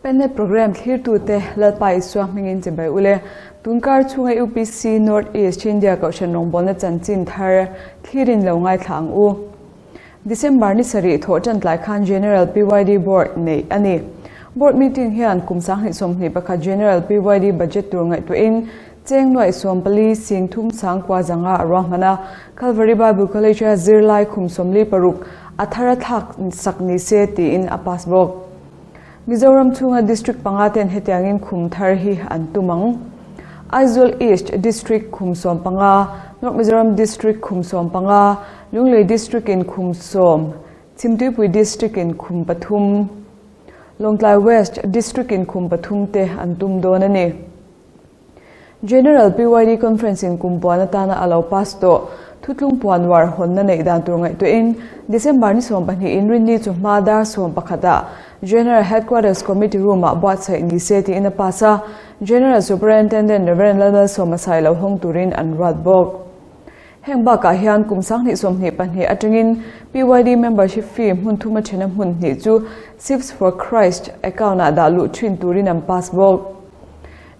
Pennet Programme thlirtute Lalpa Isua hmingin chibai ule. Tunkar chhunga UPC North East India Kohhran rawngbawlna chanchin thar thlirin lo ngaithla ang u. December ni sarih thawh tan tlai khan General PYD Board neih a ni. Board meeting hian kum 2021 General PYD budget tur ngaihtuahin cheng nuaih 14 sing thum sangkua zanga a ruahman a, Calvary Bible College-a zirlai khum 46 a thar a thlak sak ni se tiin a pass bawk. Mizoram chhunga District panga ten hetiangin khum thar hi an tum ang. Aizawl East District khum 15, North Mizoram District khum 15, Lunglei District in khum 10, Chhimtuipui District in khum 3, Lawngtlai West District in khum 3 te an tum dawn a ni. General PYD Conference in kum puan atana a lo pass tawh thutlung puan war hawnna neih dan tur ngaihtuahin December ni 12 in rinni chu hma dar 11 ah General Headquarters Committee Room ah buatsaih ni se tiin a pass a, General Superintendent Rev Lalmalsawma sai lo hawng turin an ruat bawk. Heng bakah hian kum 2022 atangin PYD membership fee hmun thuma thena hmun hnih chu Ships for Christ account ah dah luh thin turin an pass bawk.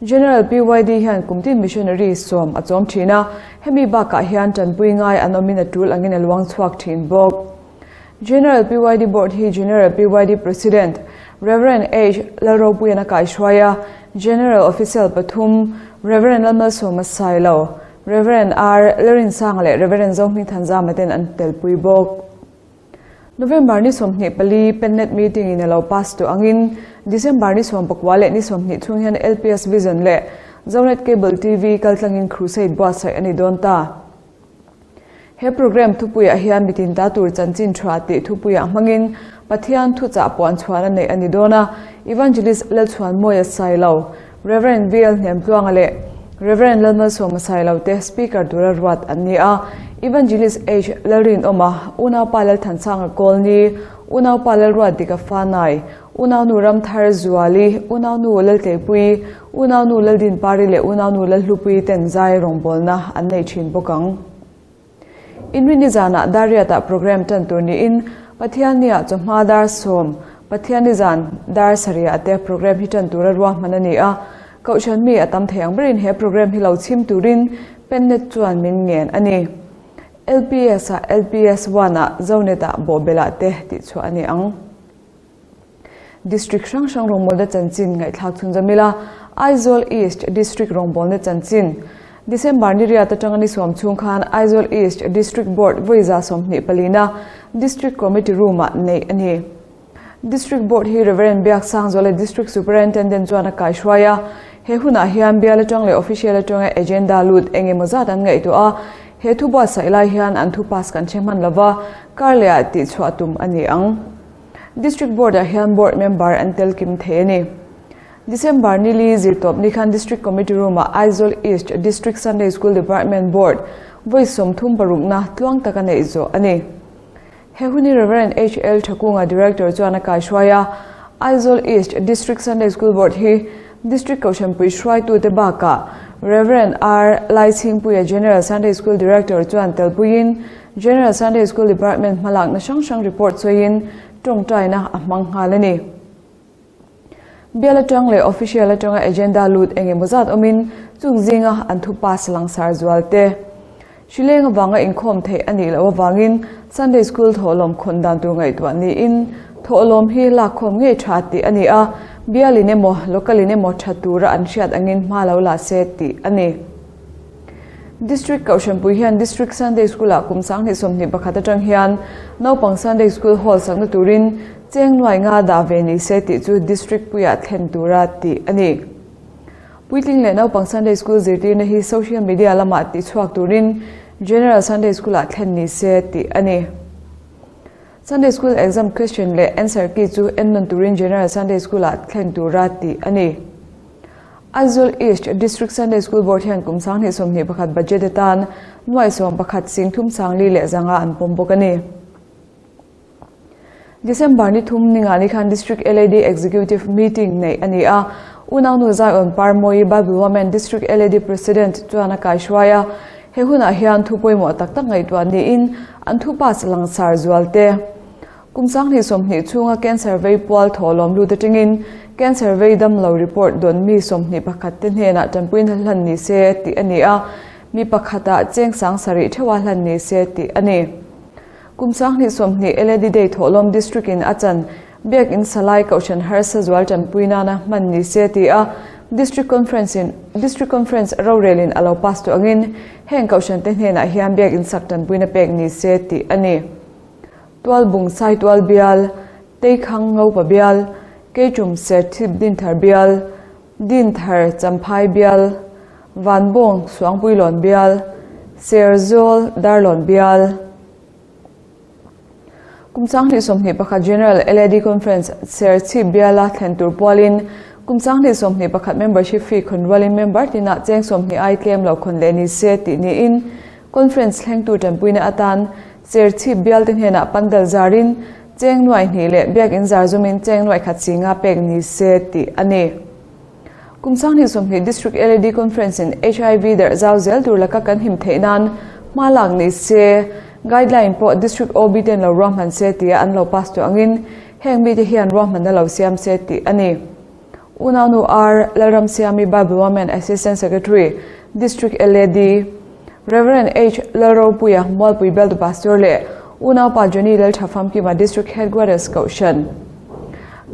General PYD hian kumtin missionary 10 a chawm thin a, hemi bakah hian tanpui ngai an awmin a tul angin a luang chhuak thin bawk. General PYD Board hi General PYD President Rev. H. Lalropuian a kaihruai a, General Official pathum Rev. Lalmalsawma Sailo, Rev. R. Larinsanga leh Rev. Zohmingthanzama ten an telpui bawk. November ni 24 Pennet meeting in a lo pass tawh angin December ni 19 leh ni 20 chhung hian LPS Vision leh Zonet Cable TV kaltlangin Crusade buatsaih a ni dawn ta. He program thupuiah hian mitin ta tur chanchin tha tih thupuiah hmangin Pathian thuchah puan chhuan a neih a ni dawn a, Evangelist Lalchhuanmawia Sailo, Rev. VL Hnemtluanga leh Rev. Lalmalsawma Sailo te speaker tura ruat an ni a, Evangelist H. Lalrinawma, Unaupa Lalthansanga Kawlni, Unaupa Lalruatdika Fanai, Unaunu Ramthar Zuali, Unaunu Laltleipui, Unaunu Laldinpari leh Unaunu Lalhlupui ten zai rawngbawlna an nei thin bawk ang. Inrinni zanah Dariatah program tan tur niin Pathianniah chawhma dar 10, Pathianni zan dar 7 te program hi tan tura ruahman a ni a, Kohhran mi a tam thei ang berin he program hi lo chhim turin Pennet chuan min ngen a ni. LPS ah LPS 1 ah Zonet ah bawhbelah te tih chhuah a ni ang. District hrang hrang rawngbawlna chanchin ngaihthlak chhun zamila Aizawl East District rawngbawlna chanchin December ni riat atanga ni 10 chhung khan Aizawl East District Board vawiza 24 na District Committee Room ah neih a ni. District Board hi Rev. Biaksangzuala District Superintendent chuan a kaihruai a, he hunah hian bial atang leh official atanga agenda lut eng emaw zat an ngaihtuah a, he thu buatsaih lai hian an thu pass kan hre hman lova, kar leh ah tihchhuah tum a ni ang. District Board ah hian Board member an tel kim thei a ni. December ni li zirtawp ni khan District Committee Room ah Aizawl East District Sunday School Department Board vawi 36 na tluang taka neih zawh a ni. He huni Rev. HL Thakunga Director chuan a kaihruai a, Aizawl East District Sunday School Board hi District Kohhranpui hruaitute bakah Rev. R. Laichhingpuia General Sunday School Director chuan telpuiin General Sunday School Department hmalakna hrang hrang report sawiin tawngtaina a hmang nghal a ni. Bial atang leh official atanga agenda lut eng emaw zat awmin chung zinga an thu pass langsar zual te. Hrileng avanga inkhawm theih a nih loh avangin Sunday School thawhlawm khawn dan tur ngaihtuah niin thawhlawm hi lakkhawm ngei tha tih a ni a, bialin emaw localin emaw tha tura an hriat angin hma lo la se tih a ni. District Kohhranpui hian District Sunday School-ah kum 2021 atang hian naupang Sunday School hall sakna turin cheng nuai nga dah ve ni se tih chu District puiah thlen tura tih a ni. Puitling leh naupang Sunday School zirtirna hi social media lamah tih chhuak turin General Sunday School-ah thlen ni se tih a ni. Sunday School exam question leh answer key chu ennawn turin General Sunday School-ah thlen tura tih a ni. Aizawl East District Sunday School Board hian kum 2021 budget atan nuai 11 sing thum sang li leh zanga an pawm bawk a ni. December ni thum ni nga ni khan District LAD Executive Meeting neih a ni a, Unaunu Zion Parmawi Bible Women District LAD President chuan a kaihruai a, he hunah hian thu pawimawh tak tak ngaihtuah niin an thu pass langsar zual te. Kum 2020 chhunga cancer vei pual thawhlawm lut atangin Cancer vei damlo report dawn mi 21 te hnenah tanpuina hlan ni se tih a ni a, mi pakhatah cheng 7000 theuha hlan ni se tih a ni. Kum 2020 LAD Day thawhlawm District in a chan Biakinn Salai Kohhran harsa zual tanpui nana hman ni se ti a District Conference in District Conference rorel in a lo pass tawh angin heng Kohhran te hnenah hian Biakinn sak tanpuina pek ni se tih a ni. Tualbung Saitual bial, Teikhang Ngopa bial, Keichum Serchhip Dinthar bial, Dinthar Champhai bial, Vanbawng Suangpuilawn bial, Serzawl Darlawn bial. Kum 2021 General LAD Conference Serchhip biala thlen tur pualin kum 2021 membership fee khawn rualin member tinah cheng 20 ai tlem lo khawn leh ni se tih niin conference thlengtu tanpuina atan Serchhip bial te hnenah pandal zarin cheng 2,000 leh biakin zar zumin cheng 1,000 singa pek ni se tih a ni. Kum 2020 District LAD Conference in HIV darh zau zel tur laka kan him theih nan hma lak ni se guideline pawh District OB ten lo ruahman se tia an lo pass tawh angin heng mite hian ruahmanna lo siam se tih a ni. Unaunu R Lalramsiami Bible Women Assistant Secretary District LAD Reverend H Lalropuia Mualpui Bialtu Pastor leh Unaupa Johnny Lalthafamkima District Headquarters Kohhran.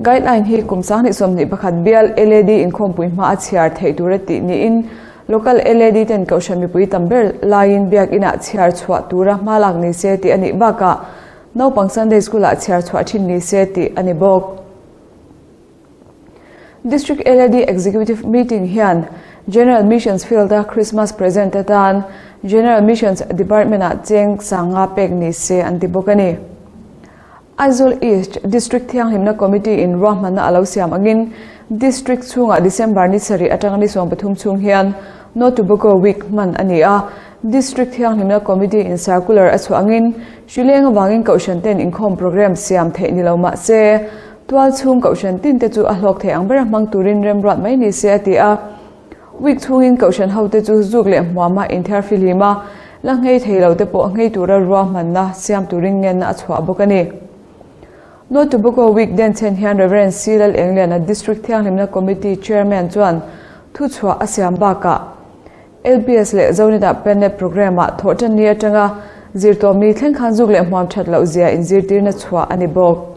Guideline hi kum 2021 bial LAD inkhawmpui hma a chhiar theih tur a tih niin local LAD ten Kohhran mipui tam ber laiin biakinah chhiar chhuah tura hma lak ni se tih a nih bakah naupang Sunday School-ah chhiar chhuah thin ni se tih a ni bawk. District LAD Executive Meeting hian General Missions Field-a Christmas present atan General Missions Department-ah cheng 50 pek ni se an ti bawk a ni. Aizawl East District Thianghlimna Committee in ruahmanna a lo siam angin District chhungah December ni sarih atanga ni 13 chhung hian No Tobacco Week hman a ni a. District Thianghlimna Committee in circular a chhuah angin hrileng avangin Kohhran ten inkhawm program siam theih ni lo mah se tual chhung Kohhran tin te chu a hlawk thei ang bera hmang turin remruat mai ni se a ti a. Week chhungin Kohhran ho te chu zuk leh hmuama inthiar fihlim a, la nghei thei lo te pawh nghei tura ruahmanna siam turin ngenna a chhuah bawk a ni. No Tobacco Week den chen hian Reverend C Lal Engliana District Thianghlimna Committee Chairman chuan thuchhuah a siam bakah LPS leh Zonita Pennet Programme-ah thawhtan ni atanga zirtawmni thleng khan zuk leh hmuam that loh zia inzirtirna chhuah a ni bawk.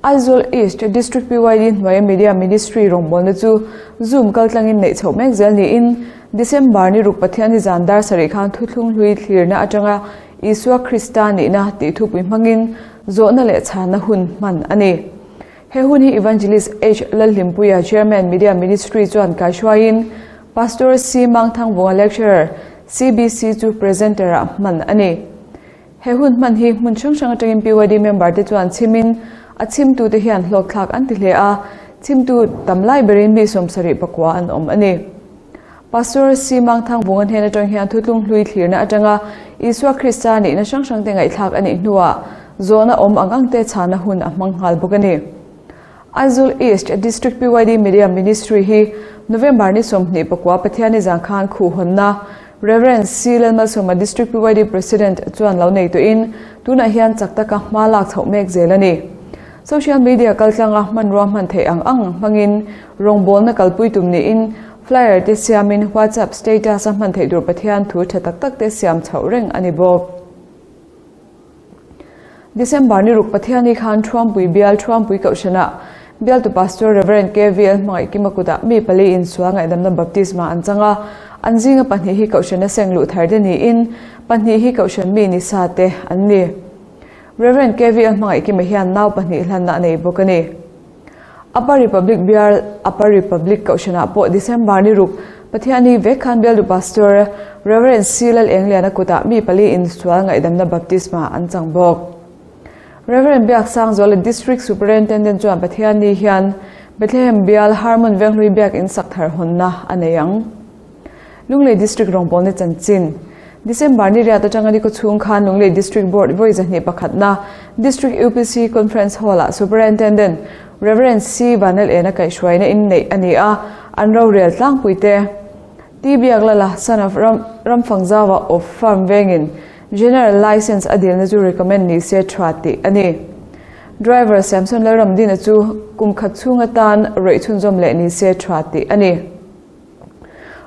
Aizawl East District PYD hnuaia Media Ministry rawngbawlna chu Zoom kaltlangin neih chhoh mek zel niin December ni ruk Pathian zan dar sarih khan thuthlung hlui thlirna atanga Isua Krista nihna tih thupui hmangin zawhna leh chhanna hun hman a ni. He hun hi Evangelist H Lalhlimpuia Chairman Media Ministry chuan kaihruaiin Pastor C Mangthangvunga Lecturer CBC chu presenter-ah hman a ni. He hun hman hi hmun hrang hrang atangin PYD member te chuan chhimin a chhimtu te hian hlawkthlak an ti hle a, chhimtu tam lai berin mi 79 an awm a ni. Pastor C Mangthangvunga hnen atang hian thutlung hlui thlirna atanga Isua Krista nihna hrang hrang te ngaihthlak a nih hnuah zawhna awm ang ang te chhana hun a hmang nghal bawk a ni. Aizawl East District PYD Media Ministry hi November ni 29 Pathianni zan khan khuhhawnna Rev. C Lalmalsawma District PYD President chuan lo nei tawhin tunah hian chak taka hma lak chhoh mek zel a ni. Social media kaltlanga hmanrua hman theih ang ang hmangin rawngbawlna kalpui tum niin flyer te siamin WhatsApp status a hman theih tur Pathian thu tha tak tak te siam chhoh reng a ni bawk. December ni ruk Pathianni khan Thuampui bial Thuampui Kohhranah bialtu Pastor Rev. KVL Hmangaihkima kutah mi pali insual ngaihdamna baptisma an chang a, an zinga pahnih hi Kohhrana seng luh thar te niin pahnih hi Kohhran mi ni sa te an ni. Rev. KVL Hmangaihkima hian nau pahnih hlanna a nei bawk a ni. Upper Republic bial Upper Republic Kohhranah pawh December ni ruk Pathianni vek khan bialtu Pastor Rev. C Lal Engliana kutah mi pali insual ngaihdamna baptisma an chang bawk. Rev. Biaksangzuala District Superintendent chuan Pathianni hian Bethlehem bial Harmon Venghlui biak in sak thar hawnna a nei ang. Lunglei District rawngbawlna chanchin December ni riat atanga ni khawchhung khan Lunglei District Board vawi zahnih pakhatna District UPC Conference Hall-ah Superintendent Rev. C Vanel ena kaihhruaina in neih a ni a, an rorel tlangpui te. T Biaklala, son of Ram Ramfangzawa of Farm vengin General Licence a dilna chu recommend ni se tha tih a ni. Driver Samson Lalramdina chu kum khat chhung atan rawih chhunzawm leh ni se tha tih a ni.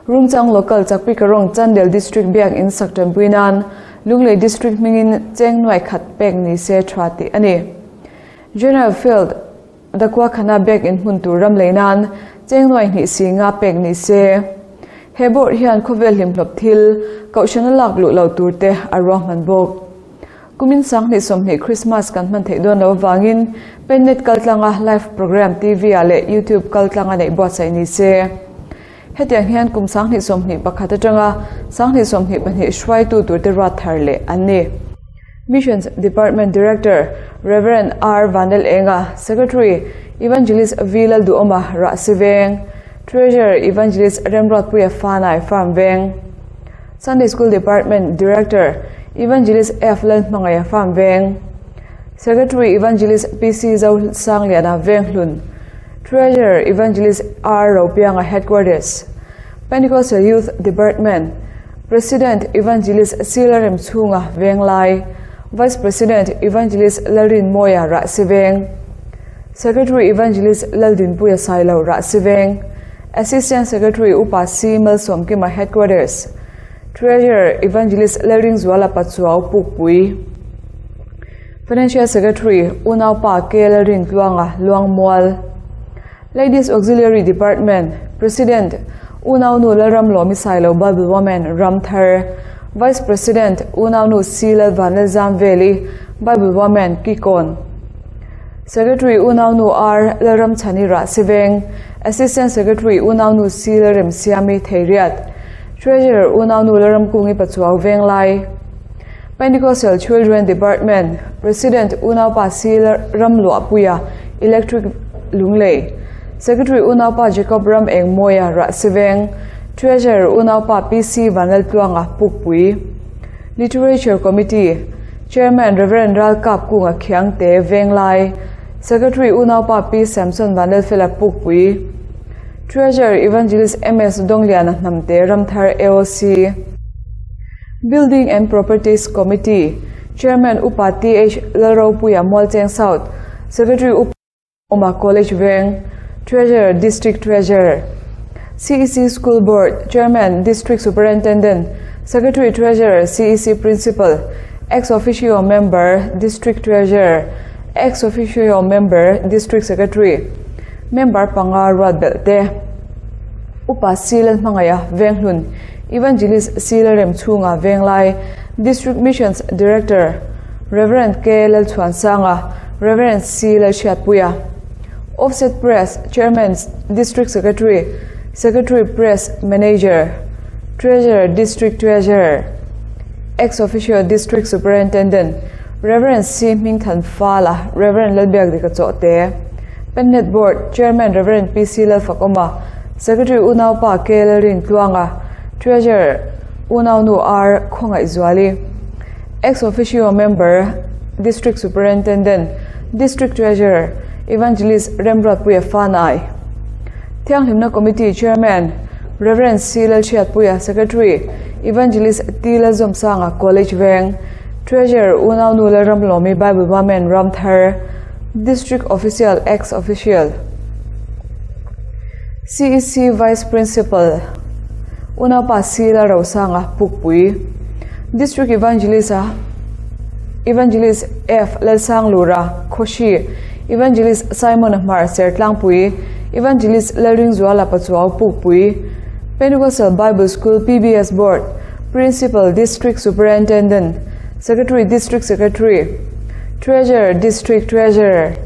Rungchang Local Chakpikarong Chandel District Biak in sak tanpui nan Lunglei District hmingin cheng nuai khat pek ni se tha tih a ni. General Field Dakuakhana Biak in hmun tur ram lei nan cheng nuai hnih si nga pek ni se. He board hian khawvel hlimhlawp thil kohhrana lak luh lo tur te a ruahman bawk. Kumin 2020 Christmas kan hman theih dawn lo avangin Pennet kaltlanga live program TV ah leh YouTube kaltlanga neih buatsaih ni se. Hetiang hian kum 2021 atanga 2022 hruaitu turte ruat thar leh an ni. Missions Department Director Rev. R. Vanel Enga, Secretary Evangelist V. Lalduhawma, Rahsiveng, Treasurer Evangelist Remruatpuia Fanai, Farm Veng. Sunday School Department Director Evangelist F. Lalhmangaia Farm Veng, Secretary Evangelist PC Zosangliana Venghlun, Treasurer Evangelist R. Ropianga Headquarters, Pentecostal Youth Department President Evangelist C. Lalremchhunga Venglai, Vice President Evangelist Lalrinmawia Rahsi Veng, Secretary Evangelist Laldinpuia Sailo Rahsi Veng, Assistant Secretary Upa C. Malsawmkima Headquarters, Treasurer Evangelist Lalringzuala Pachuau Pukpui, Financial Secretary Unaupa K. Lalrintluanga Luangmual, Ladies Auxiliary Department President Unaunu Lalramlawmi Sailo Bible Women Ramthar, Vice President Unaunu C. Lalvanlalzamveli Bible Women Kikawn, Secretary Unaunu R. Lalramchhani Rahsiveng, Assistant Secretary Unaunu C. Lalremsiami Theiriat, Treasurer Unaunu Lalramkungi Pachuau Venglai, Pentecostal Children Department President Unaupa C. Ramluahpuia Electric Lunglei, Secretary Unaupa Jacob Ram Engmawia Rahsiveng, Treasurer Unaupa PC Vanlaltluanga Pukpui, Literature Committee Chairman Rev. Ralkap Kunga Khiangte Venglai, Secretary Unaupa Pi Samson Vanlalfela Pukpui, Treasurer Evangelist MS Dongliana Hnamte Ramthar AOC, Building and Properties Committee Chairman Upa TH Lalropuia Mualcheng South, Secretary Upa Awma College Veng, Treasurer District Treasurer, CEC School Board Chairman District Superintendent, Secretary Treasurer CEC Principal, Ex-Officio Member District Treasurer, Ex-Officio Member District Secretary, Member panga ruat belh te. Upa C. Lalhmangaia Venghlun, Evangelist C. Lalremchhunga Venglai, District Missions Director, Rev. K. Lalchhuansanga, Rev. C. Lalhriatpuia, Offset Press Chairman, District Secretary, Secretary Press Manager, Treasurer District Treasurer, Ex-Officio District Superintendent, Rev. C. Hmingthanfala, Rev. Lalbiakdika Chawhte, Pennet Board Chairman Rev. PC Lalfakawma, Secretary Unaupa K. Lalrintluanga, Treasurer Unaunu R. Khawngaihzuali, Ex-Officio Member, District Superintendent, District Treasurer, Evangelist Remruatpuia Fanai, Thianghlimna Committee Chairman, Rev. C. Lalhriatpuia, Secretary, Evangelist T. Lalzawmsanga, College Veng, Treasurer, Unaunu Lalramlawmi Bible Women Ramthar, District Official, Ex-Official, CEC Vice Principal, Unaupa C. Lalrosanga, Pukpui, District Evangelist, Evangelist F. Lalsanglura, Khoshi, Evangelist Simon Hmar Sertlangpui, Evangelist Lalringzuala Pachuau Pukpui, Pentecostal Bible School PBS Board, Principal District Superintendent, Secretary District Secretary, Treasurer District Treasurer,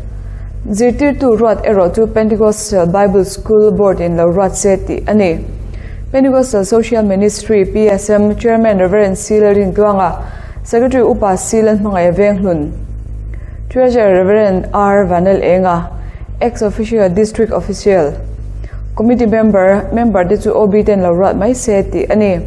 Zirtirtu ruat erawh chu Pentecostal Bible School Board in lo ruat se tih a ni. Pentecostal Social Ministry, PSM, Chairman Rev. C. Lalrintluanga, Secretary Upa C. Lalhmangaih Venghlun, Treasurer Rev. R. Vanel Enga, Ex-Officio District Official, Committee Member, Member te chu OB ten lo ruat mai se tih a ni.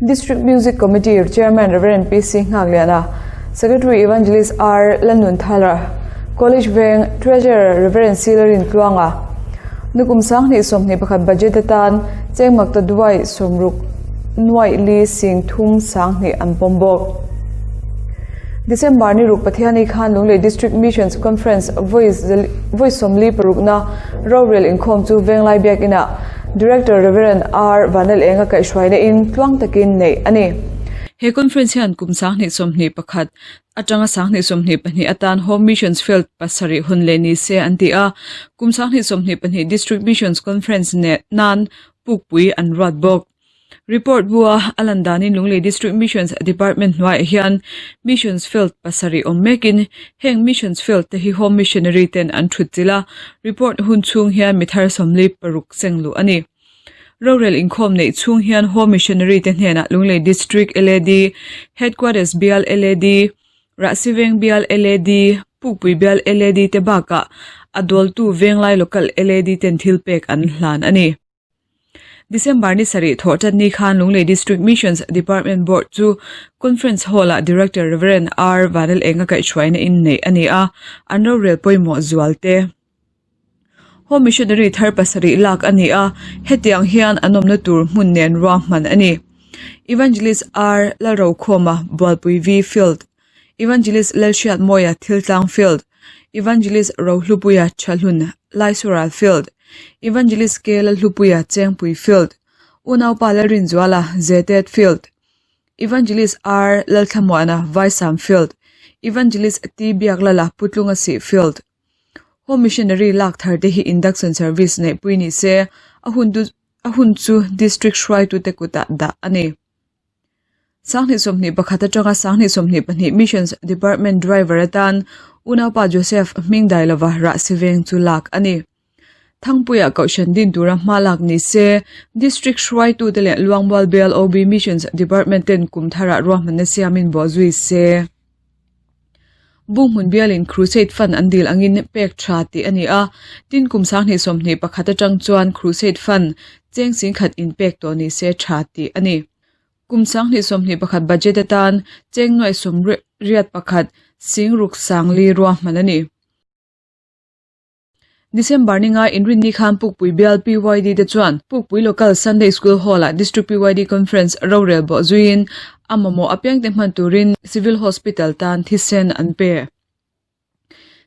District Music Committee Chairman Rev. PC Nghakliana, Secretary Evangelist R. Lalnunthala, College Veng Treasurer Rev. C. Lalrintluanga, Nukum 2021 Budget atan chengmak ta duai 60 nuaih li sing thum 2000 an pawm bawk. December ni ruk Pathiani khan Lunglei District Missions Conference vawi 46na rorel inkhawm chu Venglai Biakinah Director Rev. R. Vanlaleng a kaihhruaina in tluang takin neih a ni. He conference hian kum 2021 atanga 2022 atan Home Missions Field pasarih hun leh ni se an ti a, kum 2022 District Missions Conference nan pukpui an ruat bawk. Report bua a lan danin Lunglei District Missions Department hnuaiah hian Missions Field pasarih awm mekin heng Missions Field te hi Home Missionary ten an thut chilh a, report hun chhung hian mi thar 46 seng luh a ni. Rorel inkhawm neih chhung hian Home Missionary te hnenah Lunglei District LAD, Headquarters Bial LAD, Rahsiveng Bial LAD, Pukpui Bial LAD te bakah a dawltu Venglai Local LAD ten thilpek an hlan a ni. December ni sarih thawh ṭan ni khan Lunglei District Missions Department Board chu Conference Hall-ah Director Rev. R. Vanlaleng a kaihhruaina in neih a ni a, an rorel pawimawh zual te. Home Missionary thar pasarih lak a ni a, hetiang hian an awmna tur hmun nen ruahman a ni. Evangelist R. Lalrokhawma, Bualpui V Field, Evangelist Lalhriatmawia, Thiltlang Field, Evangelist Rohlupuia, Thahlun, Laisural Field, Evangelist K Lalhlupuia, Chengpui Field, Unaupa Lalrinzuala, Zetet Field, Evangelist R Lalthlamuana, Vaisam Field, Evangelist T Biaklala, Putlungasih Field. Home Missionary lak thar te hi Induction Service neihpui ni se, a hun a hun chu District hruaitute kutah dah a ni. 2021 atanga 2022 Missions Department Driver atan unaupa Joseph hming dai lova rahsi veng chu lak a ni. Thangpuia Kohhran din tura hma lak ni se, District hruaitute leh Luangmual Bial OB Missions Department ten kum tharah ruahmanna siamin bawhzui se. Bunghmun bialin Crusade Fund an dil angin pek tha tih a ni a, tin kum 2021 atang chuan Crusade Fund cheng singkhat inpek tawh ni se tha tih a ni. Kum 2021 budget atan cheng nuai 81 sing ruk sangli ruahman a ni. December ninga inrinni khan Pukpui Bial PYD te chuan Pukpui Local Sunday School Hall-ah District PYD Conference rorel bawh zuiin a mamawh apiangte hman turin Civil Hospital tan thisen an pe.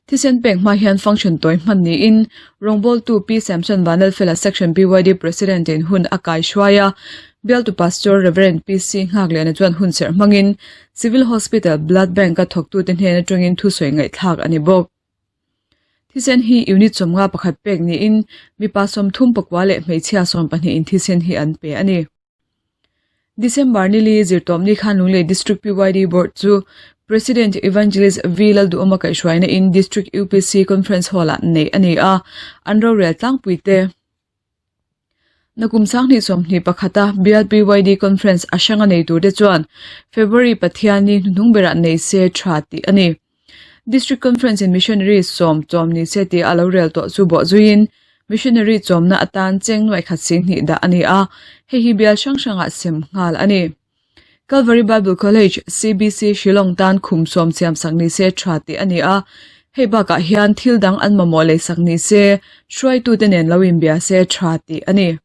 Thisen pek hma hian function tawi hman niin rawngbawltu Pi Samson Vanlalfela Section PYD President in hun a kai hruai a, Bialtu Pastor Rev. PC Nghakliana chuan hun serh hmangin Civil Hospital Blood Bank-a thawktute hnen atangin thusawi ngaihthlak a ni bawk. Thisen hi unit 51 pek niin mipa 34 leh hmeichhia 12 in thisen hi an pe a ni. December ni li zirtawpni khan Lunglei District PYD Board chu President Evangelist V Lalduhawma kaihhruaina in District UPC Conference Hall-ah neih a ni a, an rorel tlangpui te. Nakum 2021 a Bial PYD Conference a hranga nei turte chuan February Pathianni hnuhnung berah nei se tha tih a ni. District Conference in Missionary sawm chawm ni se tih a lo rel tawh chu bawh zuiin Missionary chawmna atan cheng nuai khat sing hnih dah a ni a, hei hi bial hrang hrangah sem nghal a ni. Calvary Bible College, CBC, Shillong tan khum sawm siamsak ni se tha tih a ni a, hei bakah hian thil dang an mamawh leisak ni se, hruaitute nen lo inbia se tha tih a ni.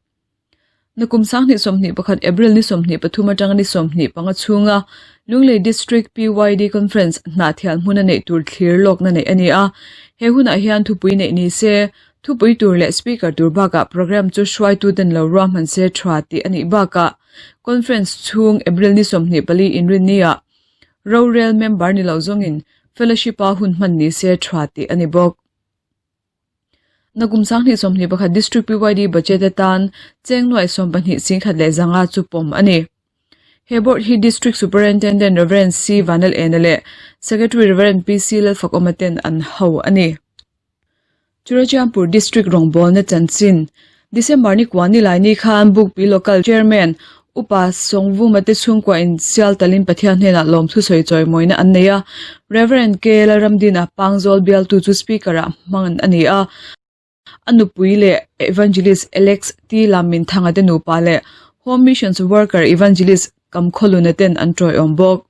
Nakum 2021 April ni 23 atanga ni 25 chhunga Lunglei District PYD Conference Hnahthial hmuna neih tur thlir lawkna neih a ni a, he hunah hian thupui neih ni se, thupui tur leh speaker tur bakah programme chu hruaituten lo ruahman se tha tih a nih bakah, Conference chhung April ni 24 inrinniah rorel member ni lo zawngin fellowship-a hun hman ni se tha tih a ni bawk. Nakum 2021 District PYD budget atan cheng nuai 12 singkhat leh zanga chu pawm a ni. He board hi District Superintendent Rev. C. Vanal Ena leh Secretary Rev. PC Lalfakawma ten an ho a ni. Churachandpur District rawngbawlna chanchin December ni kua ni lai ni khan Bukpui Local Chairman Upa Sawngvuma te chhungkua in sial talin Pathian hnenah lawmthu sawi chawimawina an nei a, Rev. K. Lalramdina Pangzawl bialtu chu Speaker-ah hmang a ni a, a nupui leh Evangelist Alex T. Lamminthanga te nupa leh Home Missions Worker Evangelist Kamkhawluna ten an tawiawm bawk.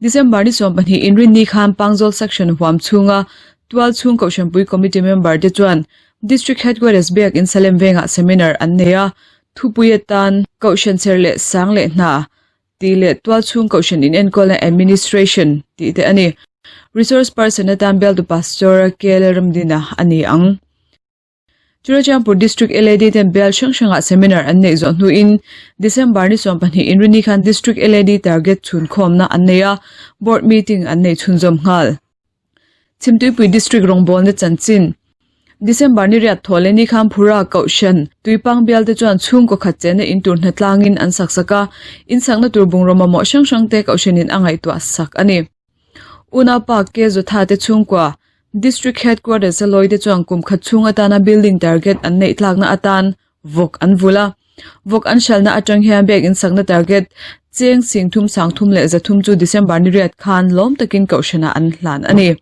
December ni 12 inrinni khan Pangzawl Section huam chhunga Tual chhung Kohhranpui Committee member te chuan District Headquarters Biak in Salem vengah seminar an nei a, thupui atan Kohhran cher leh sang leh hna. Tih leh Tualchhung Kohhran Inenkawlna Administration tih te a ni. Resource person atan bialtu Pastor KL Ramdina a ni ang. Churachandpur District LAD ten bial hrang hrangah seminar an neih zawh hnuin December ni 12 inrini khan District LAD target chhunkhawmna an nei a, Board meeting an nei chhunzawm nghal. Chhimtuipui District rawngbawlna chanchin December ni riat thaw leh ni khan Phura Kohhran Tuipang bial te chuan chhungkaw khat chenna in tur hnatlangin an sak sak a, in sakna tur bungraw mamawh hrang hrang te Kohhranin a ngaihtuah sak a ni. Unaupa K Zotha te chhungkua District Headquarters a lawi te chuan kum khat chhung atana building target an neih tlakna atan vawk an vulh a. Vawk an hralhna atang hian biak in sakna target cheng singthum sangthum leh zathum chu December ni riat khan lawm takin kohhranah an hlan a ni.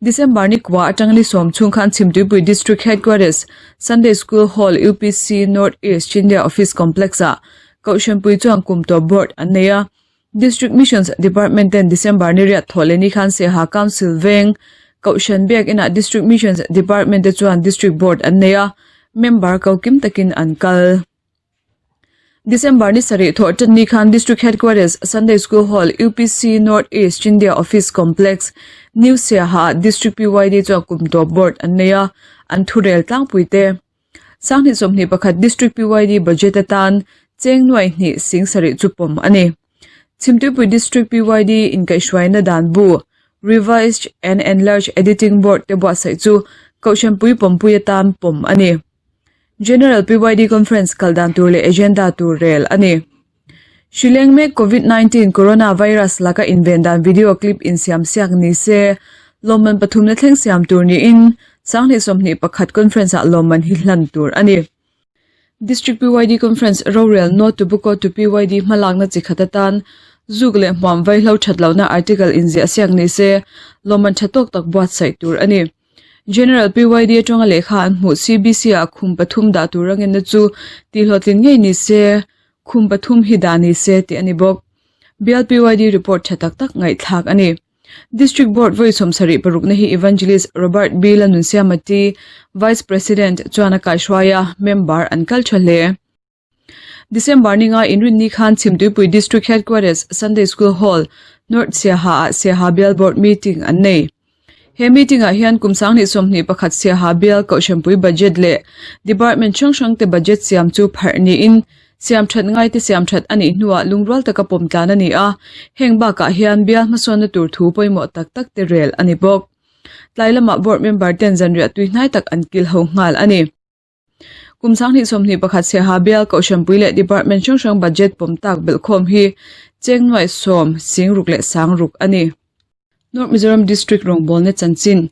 December ni kua atang ni sawm chhung khan Chhimtuipui District Headquarters Sunday School Hall UPC North East Chindia Office Complex-ah Kohhranpui chuan kum tawp board an nei a. District Missions Department ten December ni riat thawh leh ni khan Siaha Council veng Kohhran biak inah District Missions Department te chuan District Board an nei a, member ko kim takin an kal. December ni sarih thawh tan ni khan District Headquarters Sunday School Hall UPC North East Chindia Office Complex New Siaha ah District PYD chuan kum tawp board an nei a, an thurel tlangpui te. Sanghnih 21 District PYD Budget atan cheng nuai hnih sing sarih chu pawm a ni. Chhimtuipui District PYD inkaihhruaina dan bu, Revised and Enlarged Editing Board te buatsaih chu Kohhranpui pawmpui atan pawm a ni. General PYD Conference kal dan tur leh agenda tur rel a ni. Hri leng mek Covid 19 Corona Virus laka inven dan video clip insiam siak ni se, lawmman pathumna thleng siam tur niin Sanghnih 21 Conference ah lawmman hi hlan tur a ni. District PYD Conference rorel No Tobacco to PYD hmalakna chi khat atan zuk leh hmuam vaihlo that lohna article inziah siak ni se, lawmman tha tawk tak buatsaih tur a ni. General PYD atanga lehkha an hmuh CBC ah khum pathum dah tur a ngenna chu tihhlawhtlin ngei ni se, khum pathum hi dah ni se tih a ni bawk. Bial PYD report tha tak tak ngaihthlak a ni. District Board vawi 76 parukna hi Evangelist Robert B. Lalnunsiamati, Vice President, chuan a kaihruai a, member an kal tha hle. December ninga inrinni khan Chhimtuipui District Headquarters Sunday School Hall, North Siaha ah Siaha Bial Board Meeting an nei. He meeting ah hian kum 2021 Siaha Bial Kohhranpui Budget leh Department hrang hrang te budget siam chu pharh niin siam that ngai te siam that a nih hnuah lungrual taka pawm tlan a ni a, heng bakah hian bial hmasawnna tur thu pawimawh tak tak te rel a ni bawk. Tlai lamah Board member ten zanriah tuihnai tak an kil ho nghal a ni. Kum 2021 Siaha bial Kohhranpui leh Department hrang hrang budget pawm tak belhkhawm hi cheng nuaih sawm, sing ruk leh sang ruk a ni. North Mizoram District rawngbawlna chanchin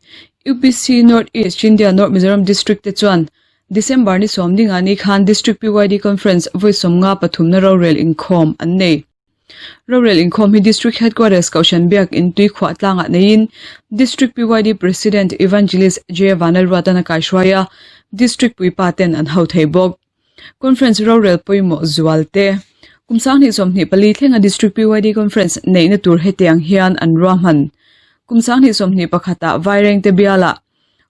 UPC North East India North Mizoram District te chuan December ni sawmdingah ni khan District PYD Conference vawi sawmnga pathumna rorel inkhawm an nei. Rorel inkhawm hi District Headquarters Kohhran Biak in tui khuah tlangah neiin District PYD President Evangelist J Vanlalruatan a kaihruai a, District puipa ten an ho thei bawk. Conference rorel pawimawh zual te. Kum 2024 thlenga District PYD Conference neihna tur hetiang hian an ruahman. Kum 2021 ah Vairengte bialah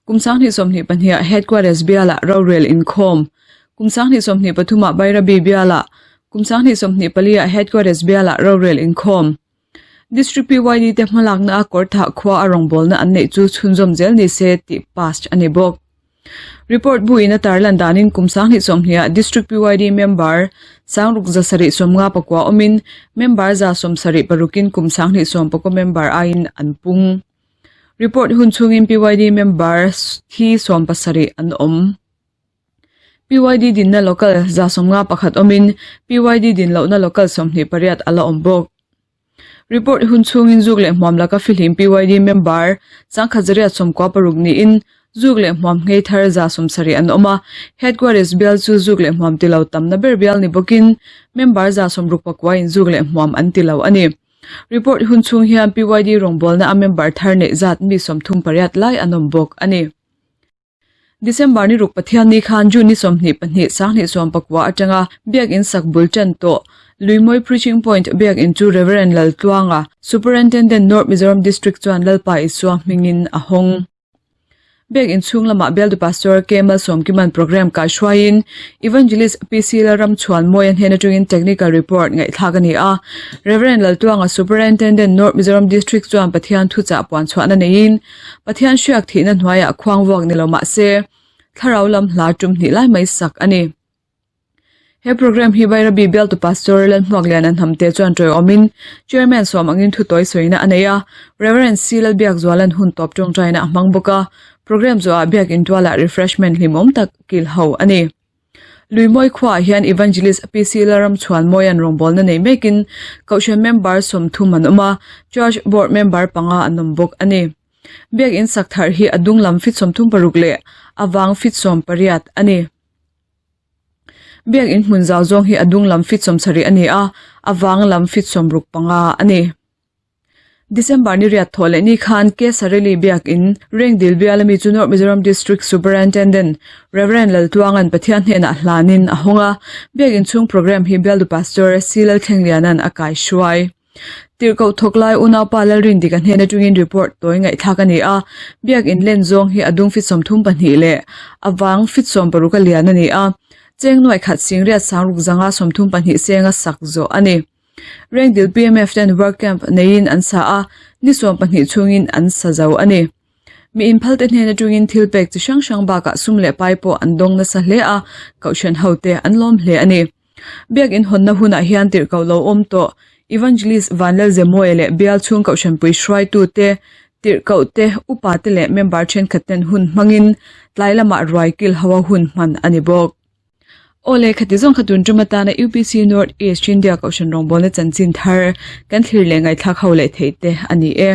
Kum 2022 ah Headquarters bialah rorel inkhawm. Kum 2023 ah Bairabi bialah Kum 2024 ah Headquarters bialah rorel inkhawm. District PYD te hmalakna a kawrthah khua a rawngbawlna an neih chu chhunzawm zel ni se tih passed a ni bawk. Report bu in a tarlan danin kum 2020 ah District PYD member sangruk za sarih sawmnga pakua awmin member za sawm sarih parukin kum 2019 member aiin an pung. Report hun chhungin PYD member thi 70 an awm. PYD dinna local 151 awmin PYD din lohna local 28 a la awm bawk. Report hun chhungin zuk leh hmuam laka fihlim PYD member 1,196 niin zuk leh hmuam nghei thar 70 an awm a. Headquarters bial chu zuk leh hmuam ti lo tamna ber bial ni bawkin member 69 in zuk leh hmuam an ti lo a ni. Report hun chhung hian PYD rawngbawlna a member thar neih zat mi 38 lai an awm bawk a ni. December ni ruk Pathianni khan June ni 22 2019 atanga Biakin sak bul tan tawh Luimawi Preaching Point Biakin chu Reverend Laltluanga, Superintendent North Mizoram District chuan Lalpa Isua hmingin a hawng. Biakinn chhung lamah Bialtu Pastor K Malsawmkima'n programme kaihhruaiin Evangelist PC Lalramchhuanmawia hnen atangin technical report ngaihthlak a ni a. Rev Laltuanga Superintendent North Mizoram District chuan Pathian thuchah puanchhuahna neiin Pathian hriak thihna hnuaiah khuang vuak ni lo mah se thlarau lam hla tum hnih lai mai sak a ni. He programme hi Bairabi Bialtu Pastor Lalhmuakliana Hnamte chuan tawiawmin Chairman sawm angin thu tawi sawina a nei a, Rev. C Lalbiakzuala'n hun tawp tawngtaina a hmang bawk a, programme zawhah Biak Intualah refreshment hlimawm tak kil ho a ni. Luimawi khuaah hian Evangelist PC Lalramchhuanmawia'n rawngbawlna nei mekin Kohhran member 30 an awm a, Church Board member panga an awm bawk a ni. Biak in sak thar hi a dung lam fit 36 leh a vang fit 18 a ni. Biak in hmun zau zawng hi a dung lam fit 70 a ni a, a vang lam fit 65 a ni. December ni riat thawh leh ni khan K Sareli Biak in Rengdil bial ami chu North Mizoram District Superintendent Rev Laltuanga'n Pathian hnenah hlanin a hawng a, Biak in chhung programme hi Bialdu Pastor C Lalthlengliana'n a kaihruai. Tirhkoh thawk lai unaupa Lalrindika hnen atangin report tawi ngaihthlak a ni a, Biak in len zawng hi a dung fit 32 leh a vang fit 60 a lian a ni a, cheng nuaih khat singriat sangruk zanga 32 senga sak zawh a ni. Rengdil PMF ten work camp neiin an sa a, ni 12 chhungin an sa zo a ni. Mi inphal te hnen atangin thil pek chi hrang hrang bakah sum leh pai pawh an dawng nasa hle a, kohhran ho te an lawm hle a ni. Biak in hawnna hunah hian tirhkoh lo awm tawh Evangelist Vanlalzemawia leh bial chhung kohhranpui hruaitu te, tirhkoh te, upa te leh member thenkhat ten hun hmangin tlai lamah ruai kil ho a hun hman a ni bawk. Aw le, khati zawng kha tun tum atana UPC North East India Kohhran rawngbawlna chanchin thar kan thlir leh ngaihthlak ho leh theih te a ni e.